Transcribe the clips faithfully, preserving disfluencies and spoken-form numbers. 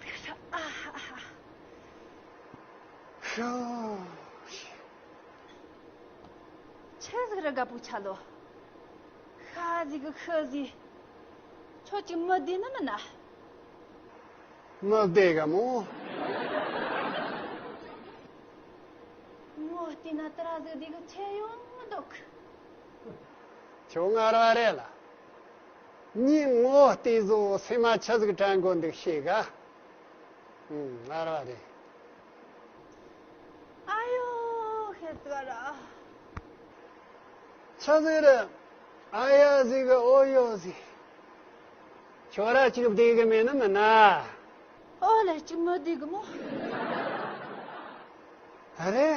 ཧྲ་ཨ་ཧ་ཧ། ཧྲོ། ཆི་ཟིག་རེད་དགའ་པོ་ཆ་ལོ། ཤ་ཟིག་གི་ཤི་ཟིག་ཁྱོད་ཅིག་མི་བདེ་ནི་མིན་ན། མི་བདེ་ག་མོ། ངོ་བལྟས་ན་ཏི་ར་ཟིག་བདེ་གི་ཆེ་ཡོང་མི་འདུག་ཁྱོད་ངར་བ་རེད་ལ། ངའི་ངོ་བལྟས་བཟོ་སེམས་མ་ཆི་ཟིག་དྲན་དགོས་འདུག་ཤེས་ག་ཨུམ། ངར་བ་རེད། ཨ་ཡོ། ཤེས་ཙི་ག་ར། ཆི་ཟིག་རེད། ཨ་ཡ་ཟིག་གི་ཨོ་ཡོ་ཟིག་ཁྱོད་ར་ཅིག་བདེ་གི་མེད་ནི་མིན་ན། ཨོ་ལེ་ཅིག་མི་བདེ་གི་མོ། ཨ་རེ།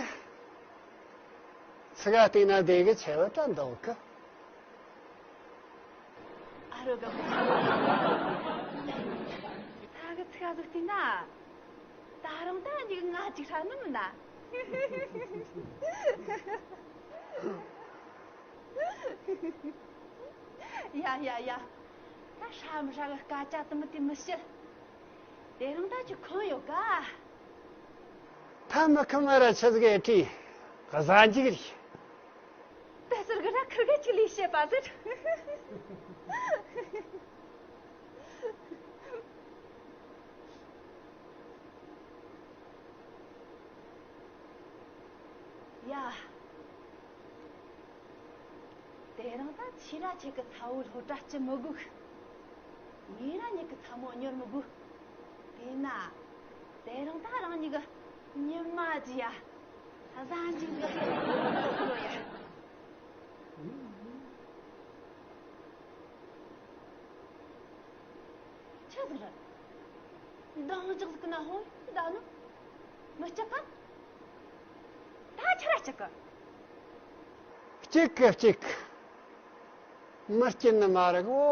ཚིག་ག་བལྟས་ན་བདེ་གི་ཆེ་བ་ད་འདུག་གི་ཨ་རོ་ག་མོ། ད་གི་ཚིག་ག་ཟིག་བལྟས་ན། ད་རུང་ད་འདི་ང་ཅིག་ཧྲ་ནི་མིན་ན། ཡ་ཡ་ཡ། ད་ཧྲ་མི་ཧྲ་གི་སྐད་ཆ་དུ་མི་དེ་མི་བཤད། དེ་རིང་ད་ཅི་ཁོམ་ཡོད་ག་ད་མི་ཁོམ་མ་ར་ཆི་ཟིག་ཨེ་ཁྲི། གཟའ་འཇིག་རེད། ད་ཟུར་གི་ར་ཁིར་གི་ཅི་ལས་བཤད་པ་ཟེར། ཡ། དེ་རིང་ད་ཁྱེད་ར་ཁྱེད་ཀྱི་ཚ་བོ་སློབ་གྲྭ་སྐྱིད་མི་དགོས། ངས་ར་ཉིད་ཀྱི་ཚ་མོ་གཉོར་མི་དགོས། དེས་ན། དེ་རིང་ད་རང་ཉིད་ཀྱི་ཉི་མ་ཅི་ཡ། གཟའ་འཇིག་གི་ཡོད་ཡ། ཆི་ཟིག་རེད། འདང་རྒྱག་ཟིག་ན་ཧོ་ད་ནི། མི་སྐྱིད་ག་ད་ཆི་ར་སྐྱིད་གི་སྐྱིད་གི་སྐྱིད་གི་མི་སྐྱིད་ནི་མ་རེད་གོ།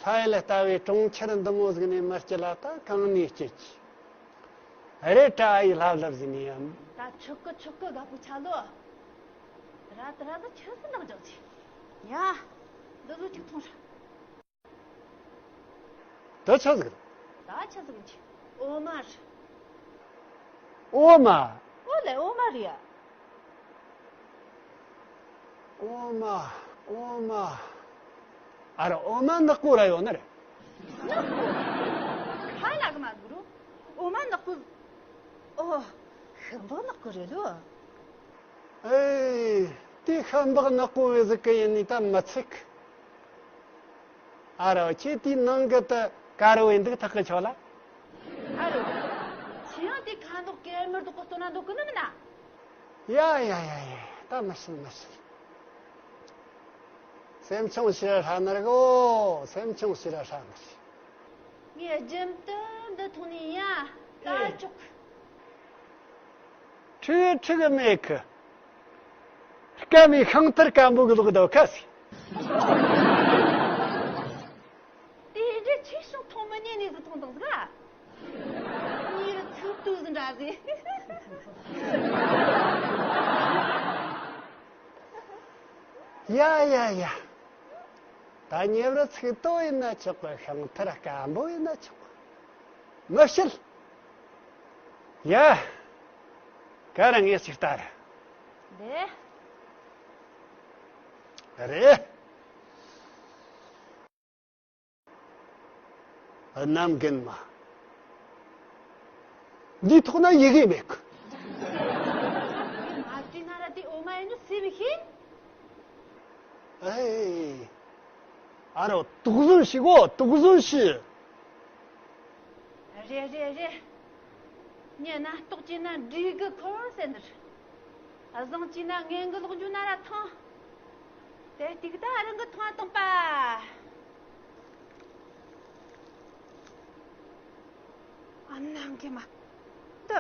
ལྷ་ཡུལ་ལྟ་བུའི་གྲོང་ཁྱེར་འདི་མོ་ཟིག་ནས་མི་སྐྱིད་ལ་ད་གང་ནས་སྐྱིད་ཀྱི། རེད་དྲ་ཨ་ཡི་ལྷབ་ལྷབ་ཟིག་ནས་ཡམ། ད་ཆོག་གི་ཆོག་གི་དགའ་པོ་ཆ་ལོ། ར་ད་ར་ད་ཆི་སི་འདང་རྒྱག་ཅི། ཡ། འདི་ལོ་ཅིག་ཐོང་ཧྲ། ད་ཆི་ཟིག་ད་ཆི་ཟིག་ཅི། འོ་མ་རེད། འོ་མ། འོ་ལེ་འོ་མ་རེད་ཡ། འོ་མ། འོ་མ། ཨ་ར་འོ་མ་ནག་པོ་ར་ཡོད་ནི་རེད། ནག་པོ། ཁ་ལག་མ་གུ་རུ། འོ་མ་ནག་པོ། ཨོ། ཤིང་ཏོག་ནག་པོ་རེད་ལོ། ཨེ། དེ་ཤིང་ཏོག་ནག་པོ་བས་ཟིག་གི་ཡིན་ནི་ད་མི་ཚིག་ཨ་རོ་ཁྱེད་དེའི་ནང་གི་དུ་དཀར་བོ་ཡིན་འདུག་ཐག་གི་ཆོག་ལ། ཨ་རོ། ཁྱེད་ཡང་དེ་ཁ་མདོག་སྐྱེར་མི་འདུག་གི་སྟོན་ན་འདུག་གི་ནི་མིན་ན། ཡ་ཡ་ཡ་ཡ། ད་མི་ཤེས་མི་ཤེས། སེམས་ཆུང་ཞེ་དྲག་ཧྲ་ནི་རེད་གོ། སེམས་ཆུང་ཞེ་དྲག་ཧྲ་ནི་རེད། ངས་རྒྱུན་དུ་འདི་མཐོང་ནས་ཡ་ད་ཨེ། ཆོག་ཁྲི་ཁྲི་གི་མེད་གི་སྐམ་མའི་ཤིང་ཐར་སྐམ་པོ་གི་ལོག་ད་ཁ་སི། དེ་འདྲ་ཆེ་ཤོག་མཐོང་མི་ཉན་ནས་ཟིག་མཐོང་དང་ཟིག་ཨ། ཉེ་རུ་ཚིག་ཏུ་ཟིག་འདྲ་ཟིག་ཡ་ཡ་ཡ། ད་ཉེ་རུ་ཚིག་ཏུ་ཡིན་ན་ཆོག་གི་ཤིང་ཐར་སྐམ་པོ་ཡིན་ན་ཆོག་གི་མི་བཤད། ཡ། ག་ར་ངས་ཅིག་ལྟ་ར། རེད། རེད། གནམ་རྒན་མ། འདིའི་ཐོག་ན་ཡི་གེ་མེད་གི། མ་བྲིས་ན་ར་དེ་འོ་མ་ཡིན་ནོ་སེམས་ཤེས། ཨེ། ཨ་རོ་དོགས་ཟོན་ཞིག་གོ། དོགས་ཟོན་ཞིག་རེད་རེད་རེད། ངས་ན་རྟོག་ཅེ་ན་འགྲིག་གི་ཁོར་ཟེར་འདིར། བཟང་ཅེ་ན་ངན་གི་ལོག་འཇུ་ན་ར་ཐང་། དེ་ཏིག་ད་རང་གི་ཐང་བཏང་པ། ཨ་ནམ་གི་མ། འདི།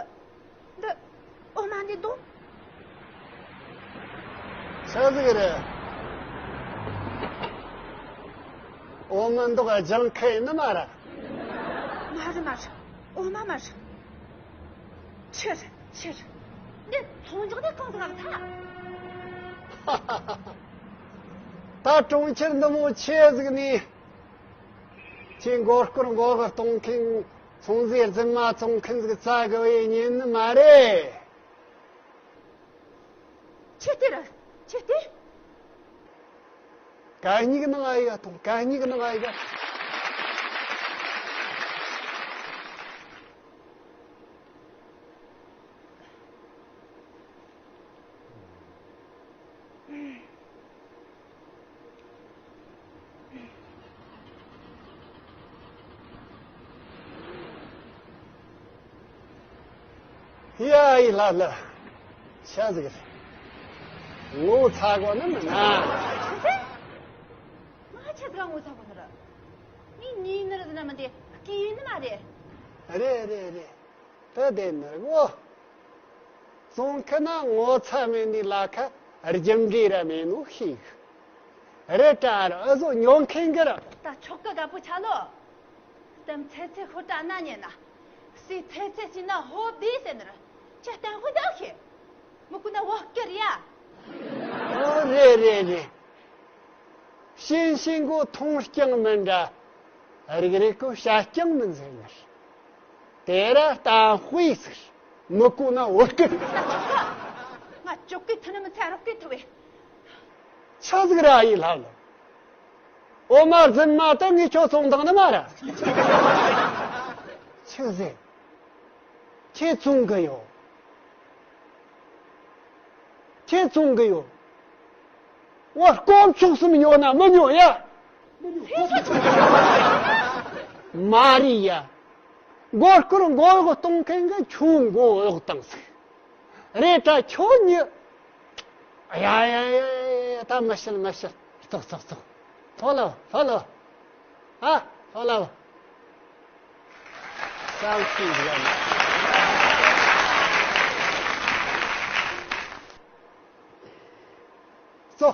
འདི། འོ་མ་འདི་འདུག་ཆི་ཟིག་རེད། འོ་མ་འདུག་ལྗང་ཁུ་ཡིན་ནི་མ་རེད། མ་རེད་མ་རེད། འོ་མ་མ་རེད། ཆི་རེད་ཆི་རེད། འདི་ཚོང་འཇོག་ནས་གང་ཟིག་ལ་ཐལ། ད་གྲོང་ཁྱེར་འདི་མོ་ཆེ་ཟིག་ནས། ཁྱེད་མགོ་སྐོར་མགོ་གི་གཏོང་མཁན་ ཚོང་ཟས་རྫུན་མ་བཙོང་མཁན་ཟིག་བཙལ་དགོས་པའི་ཉེན་ནི་མ་རེད། ཆི་སྟེ་ར། ཆི་སྟེ། གད་སྙིགས་ནང་ཨ་ཡ་ཐོང་། གད་སྙིགས་ནང་ཨ་ཡ། ཡ་ཡི་ལ་ལ། ཤ་ཟིག་རེད། ངོ་ཚ་གོ་ནི་མིན་ན། ང་ཆ་ཟིག་ངོ་ཚ་གོ་ནི་ར། ངའི་ཉིན་ནི་ར་ཟི་ན་མི་འདི་སྐྱིད་ནི་མ་རེད། རེད་རེད་རེད། ད་དེ་ནི་གོ། བཙོང་མཁན་ན་ངོ་ཚ་མེད་ནི་ལ་ཁ་རྒྱུ་འབྲས་ར་མེད་ནོ་ཤེས་གི། རེད་དྲ་ར་ཨ་ཟོ་ཉོ་མཁན་གི་ར། ད་ཆོག་གི་རྒད་པོ་ཆ་ལོ། དམ་ཚེ་ཚེ་ཤོ་ཏྲ་ན་ཉན་ན། སི་ཚེ་ཚེ་སི་ན་ཧོ་བི་ཟེར་ནི་ར། ཅི་ལྟ་ཧོ་ད་ཤེ། མི་ཀུ་ན་བོ་ཀི་ར་ཡ། ཨོ་རེད་རེད་རེད། ཤིན་ཤིན་གོ་མཐོང་རྐྱང་མིན་འདྲ། རིག་རིག་གོ་བྱ་རྐྱང་མིན་ཟེར་ནི་རེད། དེ་ར་གཏམ་དཔེ་ཟིག་རེད། མི་གོ་ན་བོད་སྐད། ང་ཅོག་གི་ཐུ་ནི་མི་ཚེ་རོགས་གི་ཐུ་བས། ཆ་ཟིག་ར་ཡི་ལྷ་ལ། འོ་མ་རྫུན་མ་ད་ངས་ཁྱོད་བཙོང་བཏང་ནི་མ་ར། ཆི་ཟེར། ཁྱེད་བཙོང་གི་ཡོད། ཁྱེད་བཙོང་གི་ཡོད། འོ་སྐོམ་ཆུག་གསུམ་ཉོ་ན་མི་ཉོ་ཡ། མ་རེད་ཡ། མགོ་སྐོར་མགོ་གཡོག་གཏོང་མཁན་གི་ཁྱོད་མགོ་གཡོག་བཏང་ཟིག་རེད་དྲ་ཁྱོད་ཉི། ཡ་ཡ་ཡ་ཡ་ཡ། ད་མི་བཤད་མི་བཤད། ཙོག་ཙོག་ཙོག་ལྷོ་ལྷོ་ལྷོ་ལྷོ། ཨ་ལྷོ་ལྷོ། བསམ་ཤེས་ཡ་ན། ཙོ།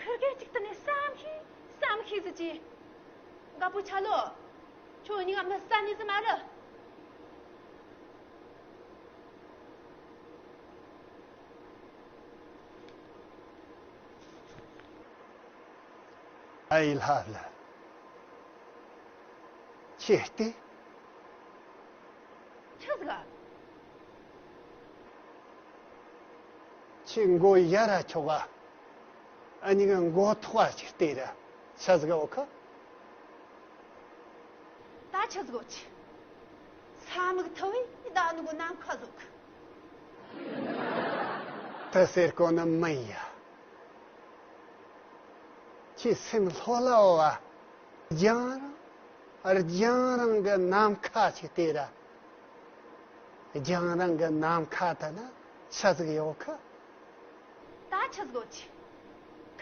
ཁིར་གེ་གཅིག་ཏུ་ནས་བསམ་ཤེས་བསམ་ཤེས་ཟེར་གྱི། རྒད་པོ་ཆ་ལོ། ཁྱོད་གཉིས་ཀ་མི་བསད་ནི་ཟིག་མ་རེད། ཨ་ཡི་ལྷ་ལ། ཁྱེད་ལྟོས། ཆི་ཟིག་ག་ཁྱེད་མགོ་ཡར་ར་ཆོག་ག་ཨ་ནི་གི་མགོ་ཐོག་ག་ཅིག་ལྟོས་ར། ཆི་ཟིག་ག་འོ་ཁ། ད་ཆི་ཟིག་གོ་ཆི། ས་མིག་ཐུ་བས་ད་ནི་གོ་ནམ་མཁའ་ཟོ་གི། ད་ཟེར་གོ་ནི་མིན་ཡ། ཁྱེད་སེམས་ལྷོད་ལ་འོ་བ། རྒྱང་རིང་། རྒྱང་རིང་གི་ནམ་མཁའ་ཅིག་ལྟོས་ར། རྒྱང་རིང་གི་ནམ་མཁའ་དེ་ན་ཆི་ཟིག་ཡོད་གི། ད་ཆི་ཟིག་གོ་ཆི།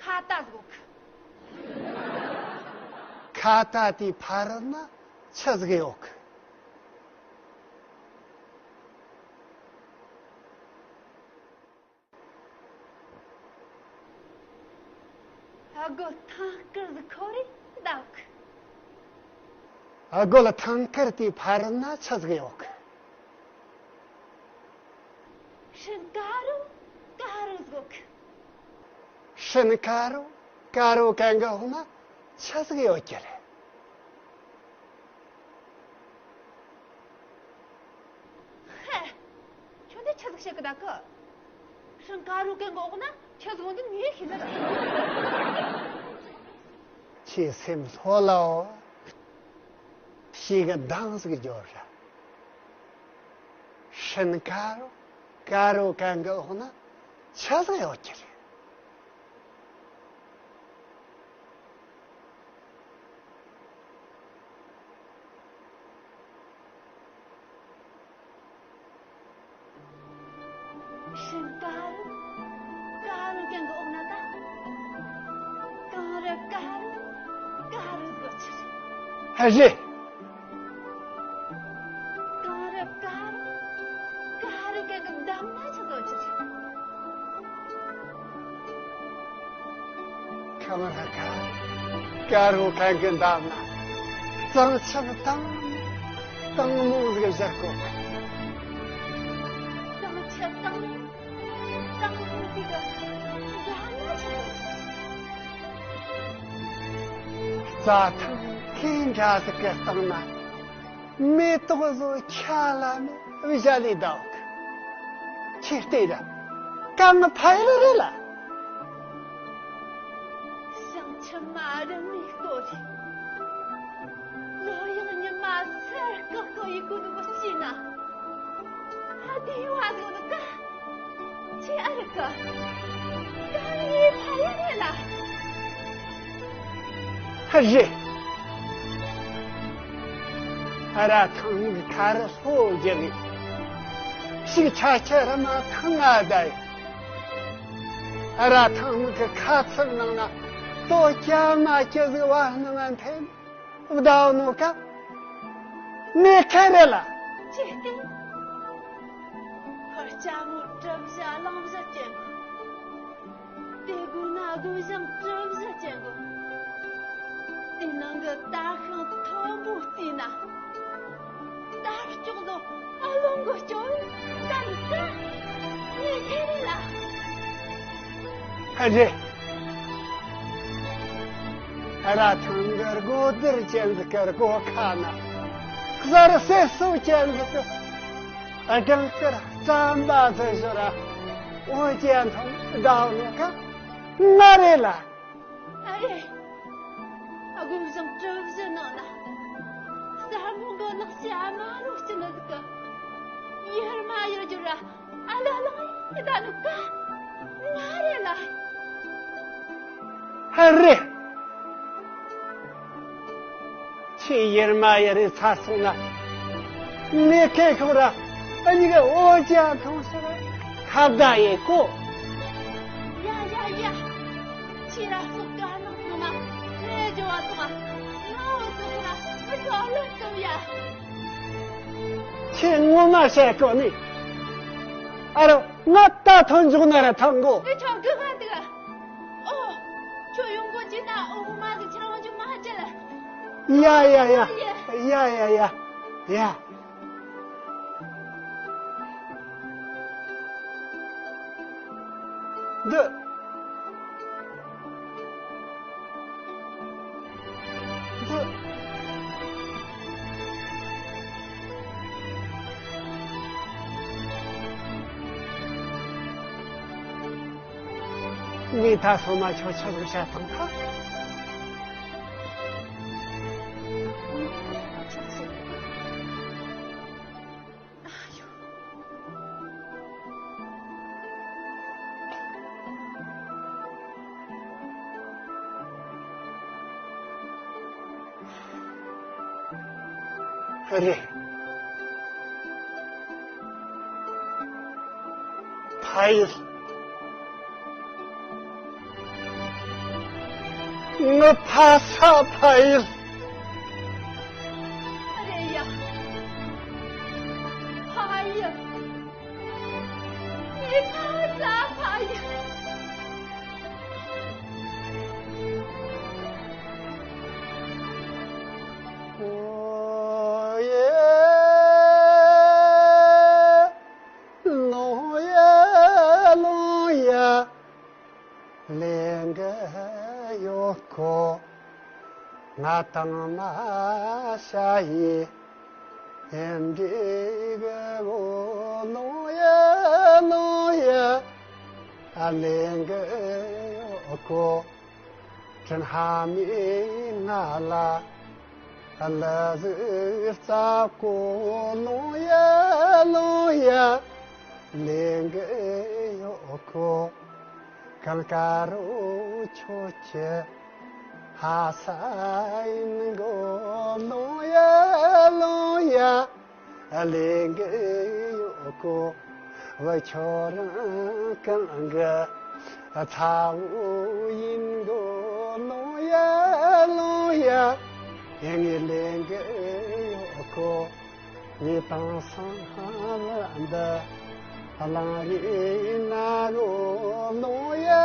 ཁ་ཏ་ཟིག་གོ་གི། ཁ་ཏ་དེའི་ཕ་རོལ་ན་ཆི་ཟིག་ཡོད་གི། ཨ་རྒོད་ཐང་དཀར་ཟིག་ཁོ་རེ་ད་གི། ཨ་རྒོད་ཐང་དཀར་དེའི་ཕ་རོལ་ན་ཆི་ཟིག་ཡོད་གི། ཧྲིན་ཀ་རུ་ཀ་རུ་ཟིག་གི། ཧྲིན་ཀ་རུ་ཀ་རུ་གན་གི་འོག་ན་ཆི་ཟིག་ཡོད་གི་རེད། ཧེ། ཁྱོད་འདི་ཆི་ཟིག་བཤད་གི་ད་གི། ཧྲིན་ཀ་རུ་གན་གི་འོག་ན་ཆི་ཟིག་འོང་འདི་ངས་ཤེས་ནི་རེད། ཁྱེད་སེམས་ལྷོད་ལ་འོ། ཤེས་གི་འདང་ཟིག་རྒྱོབ་ར། ཧྲིན་ཀ་རུ་ཀ་རུ་གན་གི་འོག་ན་ཆི་ཟིག་ཡོད་གི་རེད། ཧྲིན་ཀ་རུ་ཀ་རུ་གན་གི་འོག་ན་ད། གངས་རི་ཀ་རུ་ཀ་རུ་ཟིག་ཆི་རེད། ཧ་རེད། གངས་རི་ཀ་རུ་ཀ་རུ་གན་གི་འདབས་ན་ཆི་ཟིག་ཆི་རེད། ཁ་མ་ལ་ཁ། ཀ་རུ་གན་གི་འདབས་ན། གཙང་ཆབ་དྭངས་དྭངས་མོ་ཟིག་བཞག་གོ། གཙང་ཆབ་དྭངས་དྭངས་མོ། རྩྭ་ཐང་ཁའི་འདྲ་ཟིག་གི་སྟེང་ན་མེ་ཏོག་བཟོ་ཆ་ལ་ནི་བཞག་ལས་འདུག་ཁྱེད་ལྟོས་ར། གང་ཕ་ཡུལ་རེད་ལ། ཞིང་ཆུ་མ་རིམ་མེ་སྐོར་རེད། ལོ་ཡང་ཉི་མ་སར་བཀག་བཀག་ཡི་གུ་ནུ་གོ་ཤི་ན། ཧ་དེ་ཡོ་ཨ་གོ་ནུ་ཀ། ཆེ་ཨ་རི་ཀ། ད་ངའི་ཕ་ཡ་རེད་ལ། ཧ་རེ། ཨ་ར་ཐང་གི་ཁ་རི་ལྷོ་རྒྱུ་ནི། ཞིག་ཆ་ཆ་ར་མ་ཐང་ང་ད་ཡི། ཨ་ར་ཐང་གི་ཁ་ཚུར་ནང་ན་ལྟོ་སྐྱ་མ་སྐྱ་ཟིག་བ་སྣང་ང་འཐེན། བདག་ནོ་ཀ། མེ་ཁ་རེ་ལ། ཅེ་སྟེ། ཁར་ཅ་མོ་གྲུ་བཞི་གླང་བཞི་ཅན་གོ། དེ་དགུ་ན་དགུ་ཞང་གྲུ་བཞི་ཅན་གོ། དེ་ནང་གི་ད་ཤང་མཐོན་པོ་བརྩིས་ན། དར་ལྕོག་ལོ་ཨ་ལོང་གོ་ཅོ་ཀ་ནི་ཀ། མེ་ཁ་རེ་ལ། ཨ་རེ། ཨ་ར་ཐང་གི་སྒོ་དར་ཅན་ཟིག་གི་སྒོ་ཁ་ན། གསར་སེ་སུ་ཅན་ཟིག་གི་སྦྲང་དཀར་སྐམ་པ་ཟིག་ཞོར་ར་འོ་ཅན་ཐང་བདག་ནོ་ཀ་ང་རེད་ལ། ཨ་རེ། ཨ་གོ་བཞང་གྲུ་བཞི་ནང་ན། གསར་མོ་གི་ནག་ཤི་ཨ་མ་རོ་སྐྱི་ནི་ཟིག་གི་ཡར་མ་ཡར་ཇོ་ར། ཨ་ལ་ལ་ཡི་ད་ནུ་ཀ། ང་རེ་ལ། ཧ་རེ། ཁྱེད་ཡར་མ་ཡར་རེ་ཚར་སོང་ན། མེ་ཁེ་ཁོ་ར་ཨ་ནི་གི་འོ་ཅག་ཁོང་སོ་ར་ཁ་བརྡ་ཡེ་གོ། ཡ་ཡ་ཡ། ཁྱེད་ར་སོ་ཀ་ནག་སོང་ན་མེ་ཇོ་བ་སོང་ང་། ང་འོ་སོ་ཁོ་ར་མི་ཐོག་ལོ་སོ་ཡ། ཁྱེད་ངོ་མ་བཤད་གོ་ནི། ཨ་རོ། ང་ད་ཐོན་འཇུག་ན་ར་ཐང་གོ། ཨེ་ཆོ་གི་ཧ་དི་ག། ཨོ། ཁྱོད་ཡོང་གོ་ཅི་ན་ཨོ་མ་གི་ཁྱེད་རང་ཅུ་མ་ཧ་ཅེ་ལ། ཡ་ཡ་ཡ། ཡ་ཡ་ཡ། ཡ། འདི། འདི། ངས་ད་སོ་མ་ཆོག་ཆོག་རུ་བྱ་དང་ཐ། རེད། ཕ་ཡུལ། ངའི་ཕ་ས་ཕ་ཡུལ། རེད་ཡ། ཕ་ཡུལ། ངའི་ཕ་ས་ཕ་ཡུལ། ཨོ་ཡེ་ལོང་ཡེ་ལོང་ཡེ། ལེན་གི་ཡོད་ཁོ། ང་དང་མ་ཤ་ཡི་ཨེམ་འདྲི་གི་གོ། ལོང་ཡེ་ལོང་ཡེ། ཨ་ལེན་གི་ཡོད་ཁོ། དྲིན་ཧ་མི་ང་ལ་ལ་ཟིག་རྩ་གོ། ལོང་ཡེ་ལོང་ཡེ། ལེན་གི་ཡོད་ཁོ། གང་ཀ་རུ་ཆོ་ཆེ་ཧ་ས་ཡིན་གོ། ལོང་ཡེ་ལོང་ཡེ། ལེན་གི་ཡོད་གོ། བུ་ཁྱོད་རང་གང་གི་ཚ་བོ་ཡིན་གོ། ལོང་ཡེ་ལོང་ཡེ། ཡང་ངས་ལེན་གི་ཡོད་གོ། ངས་དེང་སང་ལ་འདི་གླང་རི་ན་གོ། ལོང་ཡེ་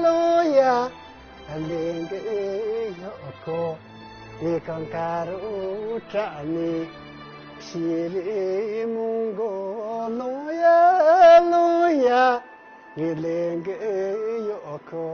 ལོང་ཡེ། ལེན་གི་ཡོད་གོ། ངས་གང་ཀ་རུ་བཀྲ་ནི་ཤི་རི་མོང་གོ། ལོང་ཡེ་ལོང་ཡེ། ངས་ལས་འགན་ཡོད་ཁོ།